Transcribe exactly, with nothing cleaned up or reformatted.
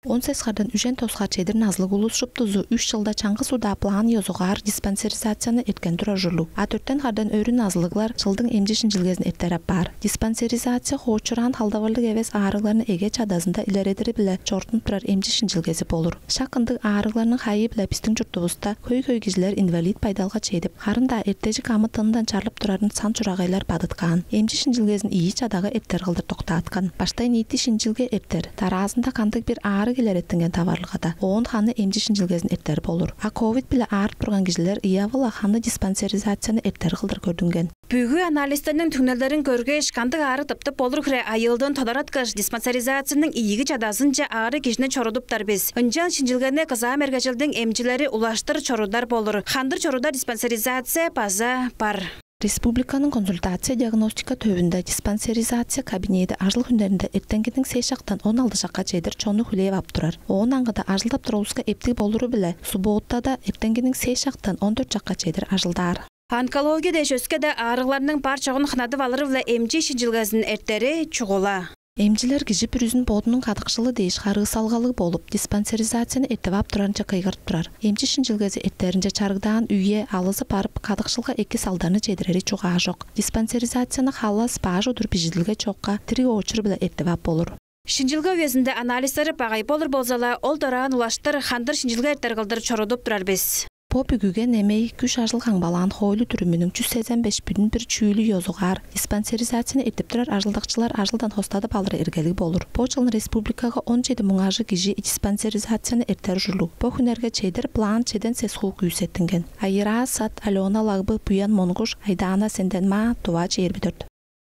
Он сес хардан үжен тос хар чедир назылыг улус шуптузу үш чылда чаңгыс удаа план ёзугаар диспансеризацияны эрткен турар ужурлуг. А дөртен хардан өрү назылыглар чылдың эмчи шинчилгезин эртер апаар. Диспансеризация хоочураан халдавырлыг эвес аарыгларны эге чадазында илередири-биле чорудунуп турар эмчи шинчилгези болур. Шак ындыг аарыгларның хайы-биле бистиң чуртувуста хөй-хөй кижилер инвалид байдалга чедип, харын-даа эртежик амы-тынындан чарлып турарын сан-чурагайлар бадыткаан. Эмчи шинчилгезин ийи чадагы эртер кылдыр доктааткан. Баштай ниити шинчилге эртер, дараазында кандыг-бир аарыг илереттинген таварылгада, оон ханы эмчи шинчилгезин эртер болур. А ковид-биле аарып турган кижилер ыявыла ханы диспансеризацияны эртер кылдыр көрдүнген. Бүгү анализтерниң түңнелдерин көргеш, кандыг аарыг тыптып болур хире айыылдын тодараткаш, диспансеризацияның ийиги чадазынче аарыг кижини чорудуптар бис. Ынчан шинчилгени кызаа мергежилдиң эмчилери улаштыр чорудар болур. Хандыр чорудар диспансеризация база бар. Республиканың консультация-диагностика төвүнде диспансеризация кабинеди ажыл хүннеринде эртенгиниң сес шактан он алды шакка чедир чонну хүлээп ап турар. Оон аңгыда ажылдап турар улуска эптиг болуру-биле субботада эртенгиниң сес шактан он дөрт шакка чедир ажылдаар. Онкология дээш өске-даа аарыгларның бар-чогун хынадып алыры-биле эмчи шинчилгезин эртери чугула. Эмчилер кижи бүрүзүн бодунуң кадыкшылы дээш харыысалгалыг болуп, диспансеризацияны эртип ап турарынче кыйгырып турар. Эмчи шинчилгези эртеринче чарыгдаан үе, алызы барып, кадыкшылга эки салдарны чедирери чугаажок. Диспансеризацияны халас, баш удур бижидилге чокка, дириг оочур-биле эртип ап болур. Шинчилге үезинде анализтери багай болур болза-ла, ол дораан улаштыр хандыр шинчилге эртер кылдыр чорудуп турар бис. Бо бүгүге немей күш-ажыл камгалаан хоойлу-дүрүмүнүң чүс сезен беш бүдүн бир чүүлү ёзугаар диспансеризацияны эртип турар ажылдакчылар ажылдан хостадып алыры эргелиг болур. Бо чылын республикага он чеди муң ажыг кижи диспансеризацияны эртер ужурлуг. Бо хүннерге чедир план чеден сес хуу күүсеттинген. Айыраа Сат, Алена Лагбы, Буян Монгуш, Айдаана Сенденмаа, Тува чээрби дөрт.